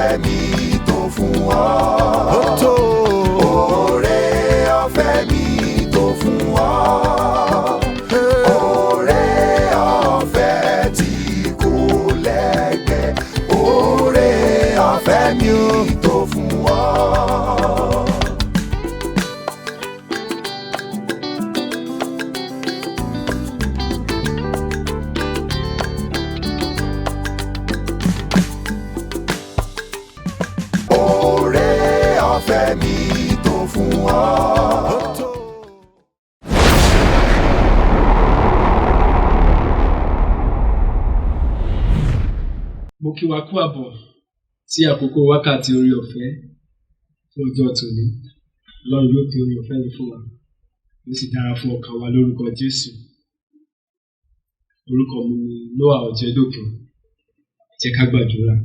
Ọ̀fẹ́ mi tó fún ọ. Ó tó. Oore ọ̀fẹ́ mi tó fún ọ. Oore ọ̀fẹ́ tí kò lẹ́gbẹ́. Oore ọ̀fẹ́ mi tó fún ọ. Oore ọ̀fẹ́ mi tó fún ọ. Ó tó. Mo kí wa kú àbọ̀ sí àkókò wákàtí orí ọ̀fẹ́ fún ọjọ́ tòní. Ọlọ́run yóò fi orí ọ̀fẹ́ yìí fún wa. Ó sì dára fún ọkàn wa lórúkọ Jésù. Orúkọ mi ni Noah Ọ̀jẹ̀dòkun. Jẹ́ ká gbàdúrà.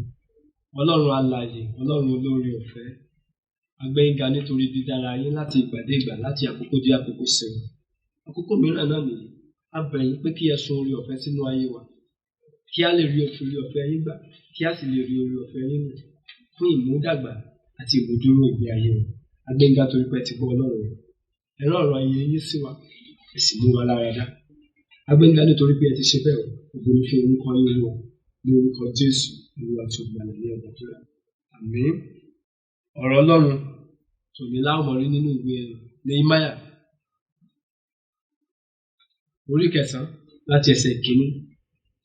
Ọlọ́run alààyè, Ọlọ́run olóore ọ̀fẹ́. A gbé yín ga nítorí dídára yín láti ìgbà dé ìgbà, láti àkókò dé àkókò sí wa. Àkókò mìíràn náà nìyí. A bẹ̀ yín pé kí ẹ sun oore ọ̀fẹ́ sínú ayé wa, kí a lè rí oore ọ̀fẹ́ yín gbà, kí a sì lè rí oore ọ̀fẹ́ yín lò fún ìmúdàgbà àti ìmúdúró ìgbé ayé wa. A gbé yín ga torí pé ẹ ti gbọ́ Ọlọ́run wa. Ẹ rán ọ̀rọ̀ ìyè yín sí wa, ẹ sì mú wa lára dá. A gbé yín ga nítorí pé ẹ ti ṣe bẹ́ẹ̀ o. Ògo ni fún orúkọ yín Olúwa, ní orúkọ Jésù, Olúwa tí ó gbàlà ní àgbàdúrà. Àmín. Ọ̀rọ̀ Ọlọ́run tòní la ó mọ rí nínú ìwé Nehemiah orí kẹsàn-án láti ẹsẹ̀ ìkíní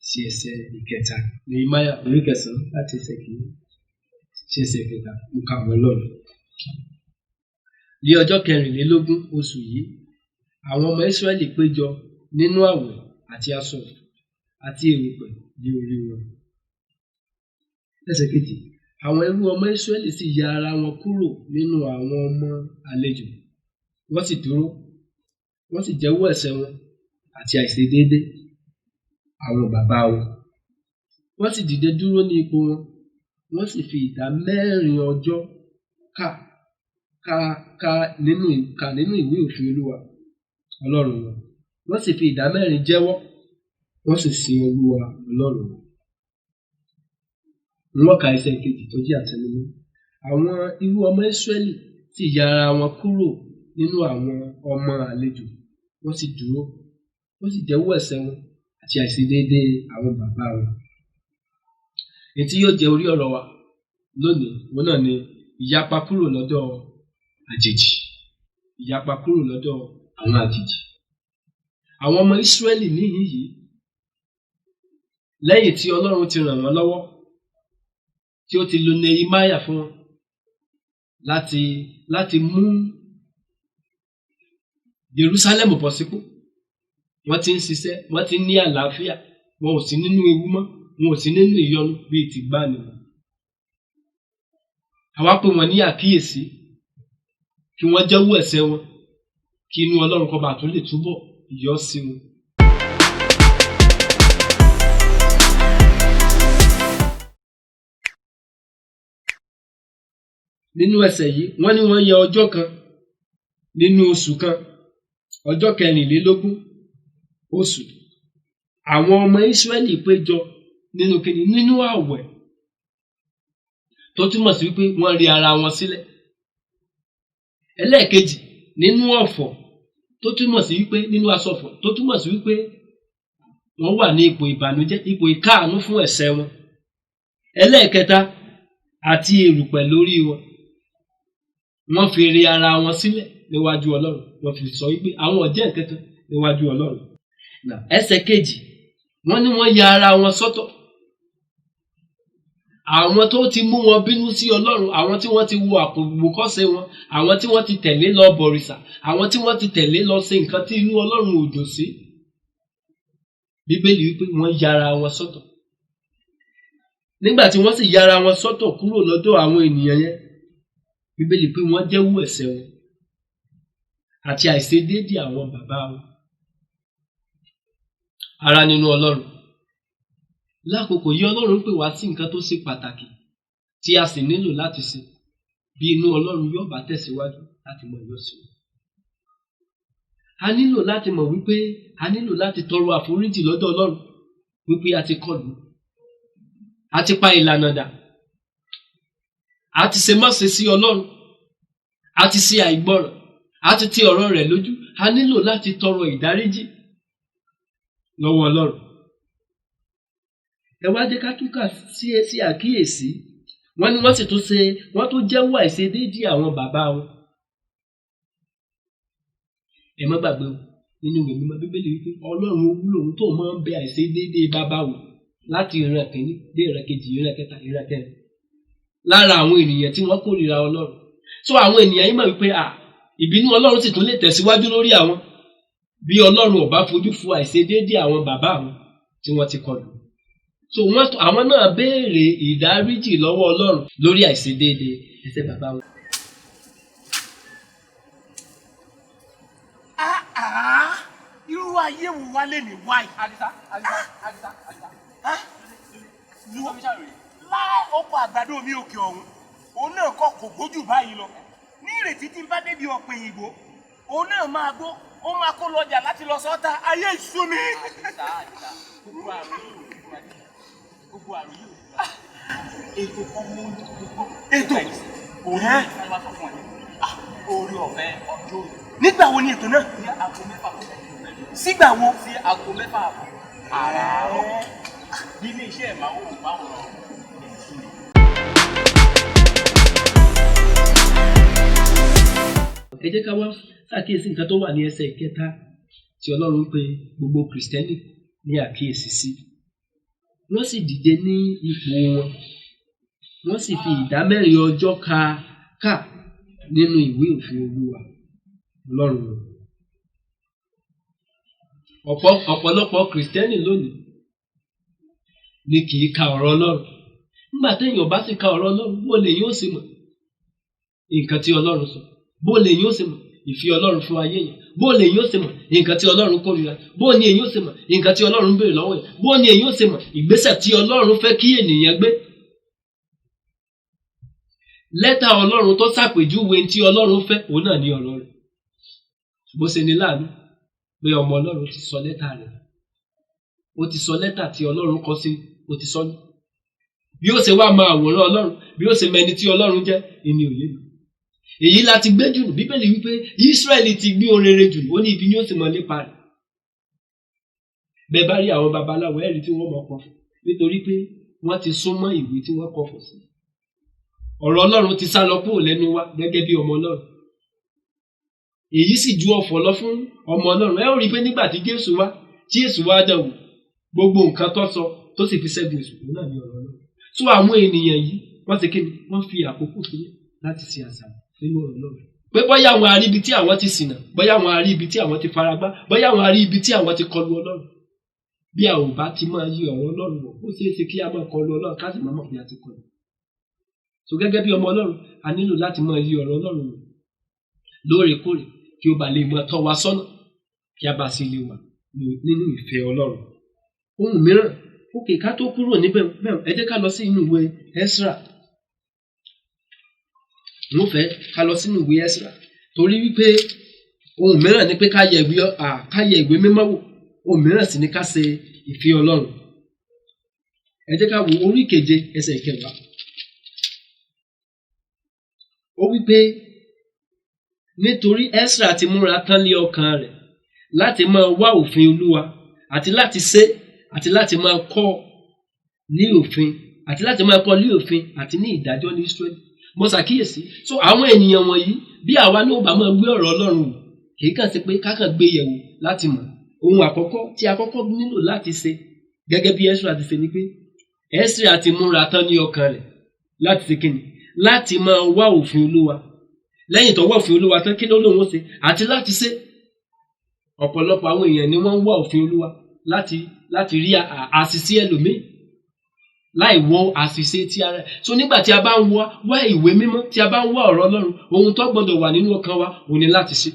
sí ẹsẹ̀ ìkẹta. Nehemiah orí kẹsàn-án láti ẹsẹ̀ ìkíní sí ẹsẹ̀ ìkẹta. Mo kà wọ́n lọ́rùn. Ní ọjọ́ kẹrìnlélógún oṣù yìí, àwọn ọmọ Ísírẹ́lì péjọ nínú àwẹ̀ àti aṣọ àti erùpẹ̀ ní orí wọn. Ẹsẹ̀ kejì, àwọn ẹrú ọmọ Ísírẹ́lì sì ya ara wọn kúrò nínú àwọn ọmọ àlejò. Wọ́n sì dúró, wọ́n sì jẹ́wọ́ ẹ̀ṣẹ̀ wọn àti àìṣedéédé àwọn bàbá wọn. Wọ́n sì dìde dúró ní ipò wọn, wọ́n sì fi ìdá mẹ́rin ọjọ́ kà kà kà nínú kà nínú ìwé òfin Olúwa Ọlọ́run wọn. Wọ́n sì fi ìdá mẹ́rin jẹ́wọ́, wọ́n sì sin Olúwa Ọlọ́run wọn. Wọ́n ka ẹsẹ̀ kejì tó jẹ́ àtẹnumọ́. Àwọn irú ọmọ Ísírẹ́lì sì ya ara wọn kúrò nínú àwọn ọmọ àlejò, wọ́n sì dúró, wọ́n sì jẹ́wọ́ ẹ̀ṣẹ̀ wọn àti àìṣedéédé àwọn bàbá wọn. Èyí tí yóò jẹ́ orí ọ̀rọ̀ wa lónìí, òun náà ni ìyapa kúrò lọ́dọ̀ àjèjì. Ìyapa kúrò lọ́dọ̀ àwọn àjèjì. Àwọn ọmọ Ísírẹ́lì níhìn yìí, lẹ́yìn tí Ọlọ́run ti ràn wọ́n lọ́wọ́, tí ó ti lo Nehemiah fún wọn láti mú Jerusalem bọ̀ sípò. Wọ́n ti ń ṣiṣẹ́, wọ́n ti ń ní àlàáfíà, wọn ò sí nínú ewu mọ́, wọn ò sí nínú ìyọnu bíi ti gbani mọ́. Àwa pè wọ́n ní àkíyèsí kí wọ́n jẹ́wọ́ ẹ̀ṣẹ̀ wọn, kí inú Ọlọ́run kó bá tún lè túbọ̀ yọ sí wọn. Nínú ẹsẹ̀ yìí, wọ́n ní wọ́n yẹ ọjọ́ kan nínú oṣù kan, ọjọ́ kẹrìnlélógún oṣù. Àwọn ọmọ Ísírẹ́lì péjọ nínú kíni? Nínú àwẹ̀, tó túmọ̀ sí wípé wọ́n rí ara wọn sílẹ̀. Ẹlẹ́ẹ̀kejì, nínú ọ̀fọ̀, tó túmọ̀ sí wípé nínú aṣọ ọ̀fọ̀, tó túmọ̀ sí wípé wọ́n wà ní ipò ìbànújẹ́, ipò ìkáàánú fún ẹ̀ṣẹ̀ wọn. Ẹlẹ́ẹ̀kẹta, àti erùpẹ̀ lórí wọn. Wọ́n fi rí ara wọn sílẹ̀ níwájú Ọlọ́run. Wọ́n fi sọ wípé àwọn ò jẹ́ nǹkan kan níwájú Ọlọ́run. Ẹsẹ̀ kejì, wọ́n ní wọ́n ya ara wọn sọ́tọ̀. Àwọn tó ti mú wọn bínú sí Ọlọ́run, àwọn tí wọ́n ti wo àwòkọ́ṣe wọn, àwọn tí wọ́n ti tẹ̀lé lọ bọ̀rìṣà, àwọn tí wọ́n ti tẹ̀lé lọ ṣe nǹkan tí inú Ọlọ́run ò dùn sí. Bíbélì wípé wọ́n ya ara wọn sọ́tọ̀. Nígbà tí wọ́n sì ya ara wọn sọ́tọ̀ kúrò lọ́dọ̀ àwọn ènìyàn yẹn, Bíbélì pé wọ́n jẹ́wọ́ ẹ̀ṣẹ̀ wọn àti àìṣedéédé àwọn bàbá wọn. Ará nínú Ọlọ́run. Lákòókò yìí Ọlọ́run ń pè wá sí nǹkan tó ṣe pàtàkì tí a sì nílò láti ṣe bí inú Ọlọ́run yóò bá tẹ̀síwájú láti mọ ìyọ́sí. A nílò láti mọ̀ wípé a nílò láti tọrọ àforíjì lọ́dọ̀ Ọlọ́run wípé a ti kọlù, a ti pa ìlànà dà. A ti ṣe mọ́ṣe sí Ọlọ́run, a ti ṣe àìgbọràn, a ti ti ọ̀rọ̀ rẹ̀ lójú. A nílò láti tọrọ ìdáríjì lọ́wọ́ Ọlọ́run. Ẹ wá jẹ́ ká túkà sí àkíyèsí. Wọ́n ní wọ́n sì tún ṣe, wọ́n tún jẹ́wọ́ àìṣedéédéé àwọn bàbá wọn. Ẹ má gbàgbé o, nínú ìwé mímọ́ Bíbélì wípé Ọlọ́run owú lòun tó máa ń bẹ àìṣedéédéé bàbá wò láti ìran kìíní dé ìran kejì, ìran kẹta, ìran kẹrin. Lára àwọn ènìyàn tí wọ́n kórìíra Ọlọ́run. So àwọn ènìyàn yìí mọ̀ wípé ìbínú Ọlọ́run sì tún lè tẹ̀síwájú lórí àwọn bí Ọlọ́run ò bá fojú fo àìṣedéédéé àwọn bàbá àwọn tí wọ́n ti kọlù. So wọ́n àwọn náà béèrè ìdáríjì lọ́wọ́ Ọlọ́run lórí àìṣedéédéé ẹsẹ̀ bàbá wọn. Irú ayé wo wá lè ní wáyé? Àdìsá, Àdìsá, Àdìsá, Àdìsá. Láì ọkọ̀ àgbàdo mi òkè ọ̀hún, òun náà kọ́ kò gbójú báyìí lọ. Ní ìrètí tí ń bá débi ọ̀pẹ̀ òyìnbó, òun náà máa gbó, ó máa kó lọjà láti lọ sọ́ta, ayé ìsú mi. Àdìsá, Àdìsá, gbogbo àrùn yìí ò ní fún adé. Gbogbo àrùn yìí ò ní fún adé. Ètò kan mú gbogbo. Ètò? Òun ní sáré wá sọ fún ẹ. Orí ọ̀fẹ́ ọjọ́ òní. Nígbà wo ni ètò náà? Ní aago 6 kọjá ìṣẹ́jú. Sígbà wo? Sí aago 6 àbọ̀. Àràárọ̀. Nílé iṣẹ́ ìmáwòrán. Ẹ jẹ́ ká wá ṣàkíyèsí nǹkan tó wà ní ẹsẹ̀ ìkẹta tí Ọlọ́run pè gbogbo Kìrìsìtẹ́nì ní àkíyèsí sí. Wọ́n sì dìde ní ipò wọn, wọ́n sì fi 4 ọjọ́ kà nínú ìwé òfin Olúwa Ọlọ́run wọn. Ọ̀pọ̀lọpọ̀ Kìrìsìtẹ́nì lónìí ni kì í ka ọ̀rọ̀ Ọlọ́run. Nígbà téèyàn bá sì ka ọ̀rọ̀ Ọlọ́run, bó lè yóò ṣe mọ̀ nǹkan tí Ọlọ́run sọ? Bó lè yóò ṣe mọ̀ ìfẹ́ Ọlọ́run fún ayé yẹn? Bó lè yóò ṣe mọ̀ nǹkan tí Ọlọ́run kórìíra? Bó ni èyí ó ṣe mọ̀ nǹkan tí Ọlọ́run béèrè lọ́wọ́ yẹn? Bó ni èyí ó ṣe mọ̀ ìgbésẹ̀ tí Ọlọ́run fẹ́ kí ènìyàn gbé? Lẹ́tà Ọlọ́run tó ṣàpèjúwe tí Ọlọ́run fẹ́, òun náà ní ọ̀rọ̀ rẹ̀. Bó ṣe ní láàánú pé ọmọ Ọlọ́run ti sọ lẹ́tà rẹ̀. Ó ti sọ lẹ́tà tí Ọlọ́run kọ sí, ó ti sọ ní. Bí ó ṣe wá mọ àwòrán Ọlọ́run, bí ó ṣe mẹni tí Ọlọ́run jẹ́, ìní òye mi. Èyí la ti gbé jù nù. Bíbélì wípé Ísírẹ́lì ti gbé ohun rere jù nù, ó ní ibi ni ó sì mọ lépa rẹ̀. Bẹ́ẹ̀ bá rí àwọn babaláwo ẹ̀rí tí wọ́n mọ̀ pọ̀fọ̀ nítorí pé wọ́n ti sún mọ́ ìwé tí wọ́n kọfọ̀ sí. Ọ̀rọ̀ Ọlọ́run ti sá lọ kúrò lẹ́nu wa gẹ́gẹ́ bí ọmọ Ọlọ́run. Èyí sì ju ọ̀fọ̀ lọ fún ọmọ Ọlọ́run. Ẹ ó rí i pé nígbà tí Jésù wá, tí Jésù wá dàn wò, gbogbo nǹkan tó sọ tó sì fi ṣẹ́gun èṣù náà ní ọ̀rọ̀ Ọlọ́run. So àwọn ènìyàn yìí wọ́n ti kí ni? Wọ́n fi àkókò sílẹ̀ láti ṣe àṣàrò nínú ọ̀rọ̀ Ọlọ́run. Pé bóyá àwọn arí ibi tí àwọn ti ṣìnà, bóyá àwọn arí ibi tí àwọn ti faragbá, bóyá àwọn arí ibi tí àwọn ti kọlu Ọlọ́run. Bí a ò bá ti máa yí ọ̀rọ̀ Ọlọ́run wọ̀, ó ṣeé ṣe kí a máa kọlu Ọlọ́run ká sì máa mọ̀ pé a ti kọlu. So gẹ́gẹ́ bí ọmọ Ọlọ́run, a nílò láti máa yí ọ̀rọ̀ Ọlọ́run wọ̀ lóòrèkóòrè kí ó bá lè máa tọ́ wa sọ́nà kí a bá sì lè wà nínú ìfẹ́ Ọlọ́run. Ohun mìíràn, òkè ká tó kúrò níbẹ̀, ẹ jẹ́ ká lọ sí inú ìwé Ẹ́sírà. Mo fẹ́ ká lọ sínú ìwé Ẹ́sírà torí wípé ohun mìíràn ni pé ká yẹ ìwé mímọ́ wò, ohun mìíràn sì ni ká ṣe ìfẹ́ Ọlọ́run. Ẹ jẹ́ ká wo orí 7 ẹsẹ̀ 10. Ó wípé nítorí Ẹ́sírà ti múra tán lé ọkàn rẹ̀ láti máa wá òfin Olúwa àti láti ṣe àti láti máa kọ́ ní òfin àti láti máa kọ́ ní òfin àti ní ìdájọ́ ní Ísírẹ́lì. Mo ṣàkíyèsí. So àwọn ènìyàn wọ̀nyí bí àwa náà bá máa gbé ọ̀rọ̀ Ọlọ́run wò, kì í kàn sí pé ká kàn gbé yẹ̀wò láti mọ̀. Ohun àkọ́kọ́ tí a kọ́kọ́ nílò láti ṣe gẹ́gẹ́ bí Ẹ́sírà ti ṣe ni pé Ẹ́sírà ti múra tán ní ọkàn rẹ̀ láti ṣe kíni? Láti máa wá òfin Olúwa. Lẹ́yìn tó wá òfin Olúwa tán, kí ló lóun ó ṣe? Àti láti ṣe. Ọ̀pọ̀lọpọ̀ àwọn èèyàn ni wọ́n ń wá òfin Olúwa láti rí àṣìṣe ẹlòmíì láì wo àṣìṣe ti ara. So nígbà tí a bá ń wá ìwé mímọ́, tí a bá ń wá ọ̀rọ̀ Ọlọ́run, ohun tó gbọdọ̀ wà nínú ọkàn wa òun ni láti ṣe.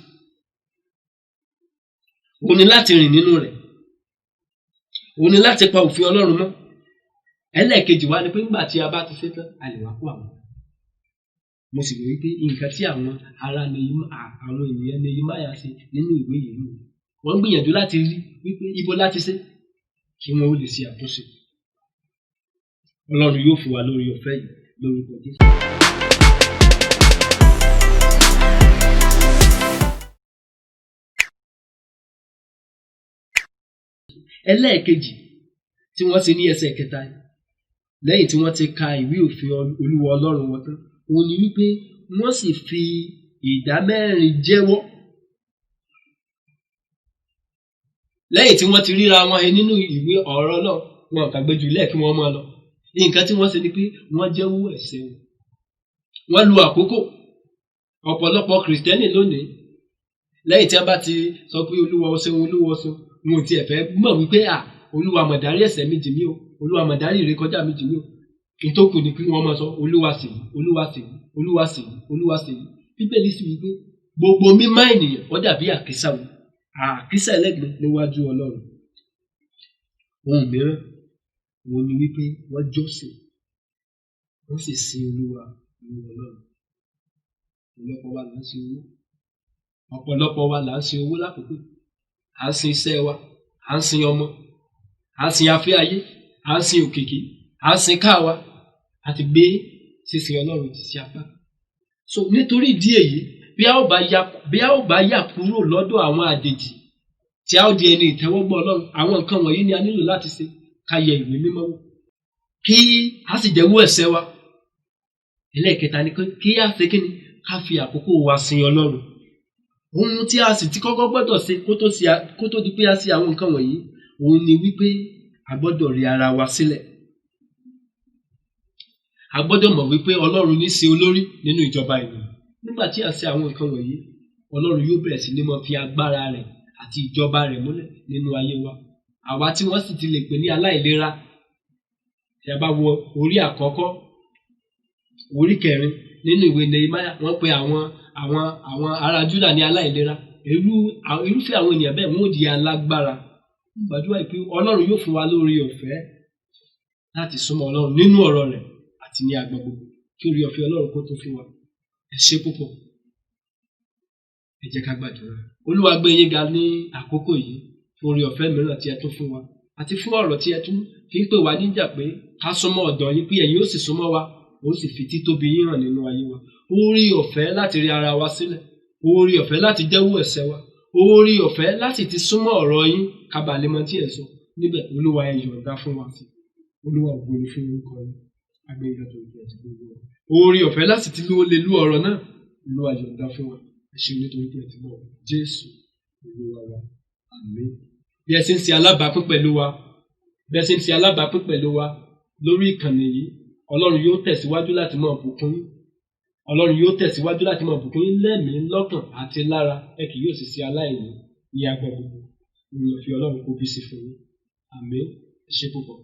Òun ni láti rìn nínú rẹ̀. Òun ni láti pa òfin Ọlọ́run mọ́. Ẹlẹ́ẹ̀kejì wá ni pé nígbà tí a bá ti ṣe tán, a lè wá kó àwọn. Mo sì rò wípé nǹkan tí àwọn ará àwọn ènìyàn Nehemiah ṣe nínú ìwé yìí nìyẹn. Wọ́n gbìyànjú láti rí wípé ibo láti ṣe kí wọ́n ó lè ṣe àtúnṣe. Ọlọ́run yóò fún wa lórí ọ̀fẹ́ yìí, lórúkọ Jésù. Ẹlẹ́ẹ̀kejì tí wọ́n ṣe ní ẹsẹ̀ kẹta lẹ́yìn tí wọ́n ti ka ìwé òfin Olúwa Ọlọ́run wọn tán, òun ni wípé wọ́n sì fi ìdá mẹ́rin jẹ́wọ́. Lẹ́yìn tí wọ́n ti ríra wọn he nínú ìwé ọ̀rọ̀ náà, wọn kàn gbé jù lẹ́ẹ̀ kí wọ́n máa lọ. Nǹkan tí wọ́n ṣe ni pé wọ́n jẹ́wọ́ ẹ̀ṣẹ̀ wọn. Wọ́n lu àkókò. Ọ̀pọ̀lọpọ̀ Kìrìsìtẹ́nì lónìí, lẹ́yìn tí wọ́n bá ti sọ pé Olúwa o ṣeun, Olúwa o ṣeun, wọn ò tiẹ̀ fẹ́ mọ̀ wípé à Olúwa mà dárí ẹ̀ṣẹ̀ mi jì mí o, Olúwa mà dárí ìrékọjá mi jì mí o. Ìtókù ni kí wọ́n máa sọ Olúwa sì yìí, Olúwa sì yìí, Olúwa sì yìí, Olúwa sì yìí. Bíbélì sì wípé gbogbo mímọ́ ènìyàn ó dàbí àkísà wọn, àkísà ẹlẹ́gbin níwájú Ọlọ́run. Ohun mìíràn òun ni wípé wọ́n jọ́sìn, wọ́n sì sin Olúwa Olúwa Ọlọ́run. Ọ̀pọ̀lọpọ̀ wa là ń sin owó. Ọ̀pọ̀lọpọ̀ wa là ń sin owó lákòókò. À ń sin iṣẹ́ wa, à ń sin ọmọ, à ń sin afẹ́ ayé, à ń sin òkìkí, à ń sin káà wa. A ti gbé sísin Ọlọ́run ti sí apá. So nítorí ìdí èyí, bí a ó bá yà kúrò lọ́dọ̀ àwọn àjèjì tí a ó di ẹni ìtẹ́wọ́gbà Ọlọ́run, àwọn nǹkan wọ̀nyí ni a nílò láti ṣe. Ká yẹ ìwé mímọ́ wò, kí a sì jẹ́wọ́ ẹ̀ṣẹ̀ wa. Ẹlẹ́ẹ̀kẹta ni pé kí a ṣe kíni, ká fi àkókò wa sin Ọlọ́run. Ohun tí a sì ti kọ́kọ́ gbọ́dọ̀ ṣe kó tó di pé a ṣe àwọn nǹkan wọ̀nyí, òun ni wípé a gbọ́dọ̀ rí ara wa sílẹ̀. A gbọ́dọ̀ mọ̀ wípé Ọlọ́run ní ṣe olórí nínú ìjọba ènìyàn. Nígbà tí a ṣe àwọn nǹkan wọ̀nyí, Ọlọ́run yóò bẹ̀rẹ̀ sí ní máa fi agbára rẹ̀ àti ìjọba rẹ̀ múlẹ̀ nínú ayé wa. Àwa tí wọ́n sì ti lè pè ní aláìlera. Tí a bá wo orí àkọ́kọ́, orí kẹrin nínú ìwé Nehemiah, wọ́n pe àwọn ará Júdà ní aláìlera. Irúfẹ́ àwọn ènìyàn bẹ́ẹ̀ wọ́n ó di alágbára. Gbàdúrà pé Ọlọ́run yóò fún wa lórí ọ̀fẹ́ láti súnmọ́ Ọlọ́run nínú ọ̀rọ̀ rẹ̀ àti ní agbọn gbogbo. Kí orí ọ̀fẹ́ Ọlọ́run kó tó fún wa. Ẹ ṣé púpọ̀. Ẹ jẹ́ ká gbàdúrà. Olúwa gbé yín ga ní àkókò yìí fún orí ọ̀fẹ́ mìíràn tí ẹ tún fún wa àti fún ọ̀rọ̀ tí ẹ tún fi ń pè wá níjà pé ká súnmọ́ ọ̀dọ̀ yín, pé ẹ̀yin ó sì súnmọ́ wa, ó sì fi títóbi yín hàn nínú ayé wa. Orí ọ̀fẹ́ láti rí ara wa sílẹ̀, orí ọ̀fẹ́ láti jẹ́wọ́ ẹ̀ṣẹ̀ wa, orí ọ̀fẹ́ láti ti súnmọ́ ọ̀rọ̀ yín ká bàa lè mọ tí ẹ̀ sọ níbẹ̀. Olúwa ẹ yọ̀ǹda fún wa sí. Olúwa ògo ni fún orúkọ yín. Agbẹ́yìnká tó ń bẹ̀rẹ̀ sí gbogbo wa. Orí ọ̀fẹ́ láti ti lè lu ọ̀rọ̀ náà. Olúwa yọ̀ǹda fún wa. Ẹ ṣeun nítorí pé ẹ ti mọ̀. Jésù Olúwa wa. Àmín. Bí ẹ ṣe ń ṣe alábàápín pẹ̀lú wa, bí ẹ ṣe ń ṣe alábàápín pẹ̀lú wa lórí ìkànnì yìí, Ọlọ́run yóò tẹ̀síwájú láti máa bùkún yín. Ọlọ́run yóò tẹ̀síwájú láti máa bùkún yín lẹ́mìí, lọ́kàn àti lára. Ẹ kì yóò sì ṣe aláìní ní agbọn gbogbo. Oore ọ̀fẹ́ Ọlọ́run kó bí sí fún yín. Àmín. Ẹ ṣé púpọ̀.